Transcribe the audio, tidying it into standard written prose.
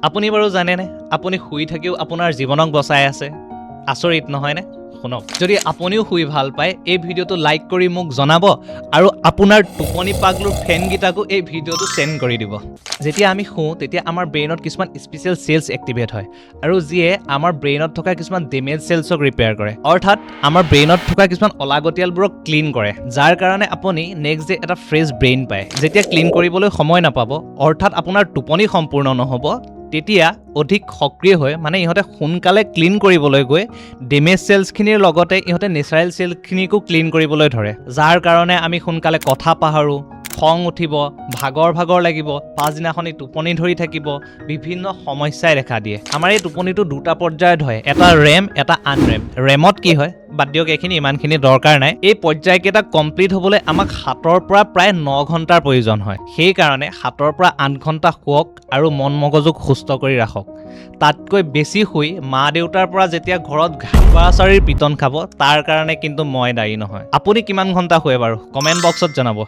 আপুনি বাৰু জানেনে, আপুনি শুই থাকিও আপোনাৰ জীৱনক বচাই আছে? আচৰিত নহয়নে? শুনক, যদি আপুনিও শুই ভাল পায়, এই ভিডিঅ'টো লাইক কৰি মোক জনাব আৰু আপোনাৰ টোপনি পাগলুৰ ফ্ৰেণ্ডকেইটাকো এই ভিডিঅ'টো চেণ্ড কৰি দিব। যেতিয়া আমি শুওঁ, তেতিয়া আমাৰ ব্ৰেইনত কিছুমান স্পেচিয়েল চেলছ এক্টিভেট হয় আৰু যিয়ে আমাৰ ব্ৰেইনত থকা কিছুমান ডেমেজ চেলছক ৰিপেয়াৰ কৰে, অৰ্থাৎ আমাৰ ব্ৰেইনত থকা কিছুমান অলাগতিয়ালবোৰক ক্লিন কৰে, যাৰ কাৰণে আপুনি নেক্সট ডে এটা ফ্ৰেছ ব্ৰেইন পায়। যেতিয়া ক্লিন কৰিবলৈ সময় নাপাব, অৰ্থাৎ আপোনাৰ টোপনি সম্পূৰ্ণ নহ'ব, তেতিয়া অধিক সক্ৰিয় হৈ, মানে ইহঁতে সোনকালে ক্লিন কৰিবলৈ গৈ ডেমেজ চেলছখিনিৰ লগতে ইহঁতে নেচাৰেল চেলখিনিকো ক্লিন কৰিবলৈ ধৰে, যাৰ কাৰণে আমি সোনকালে কথা পাহৰোঁ, খং উঠিব, ভাগৰ ভাগৰ লাগিব, পাছদিনাখনি টোপনি ধৰি থাকিব, বিভিন্ন সমস্যাই দেখা দিয়ে। আমাৰ এই টোপনিটো দুটা পৰ্যায়ত হয়, এটা ৰেম, এটা আনৰেম। ৰেমত কি হয়, বাদ দিয়ক এইখিনি, ইমানখিনি দৰকাৰ নাই। এই পৰ্যায়কেইটা কমপ্লিট হ'বলৈ আমাক 7ৰ পৰা প্ৰায় 9 ঘণ্টাৰ প্ৰয়োজন হয়। সেইকাৰণে 7ৰ পৰা 8 ঘণ্টা শুৱক আৰু মন মগজুক সুস্থ কৰি ৰাখক। তাতকৈ বেছি শুই মা দেউতাৰ পৰা যেতিয়া ঘৰত ঘাপাচাৰীৰ পিটন খাব, তাৰ কাৰণে কিন্তু মই দায়ী নহয়। আপুনি কিমান ঘণ্টা শুৱে বাৰু, কমেণ্ট বক্সত জনাব।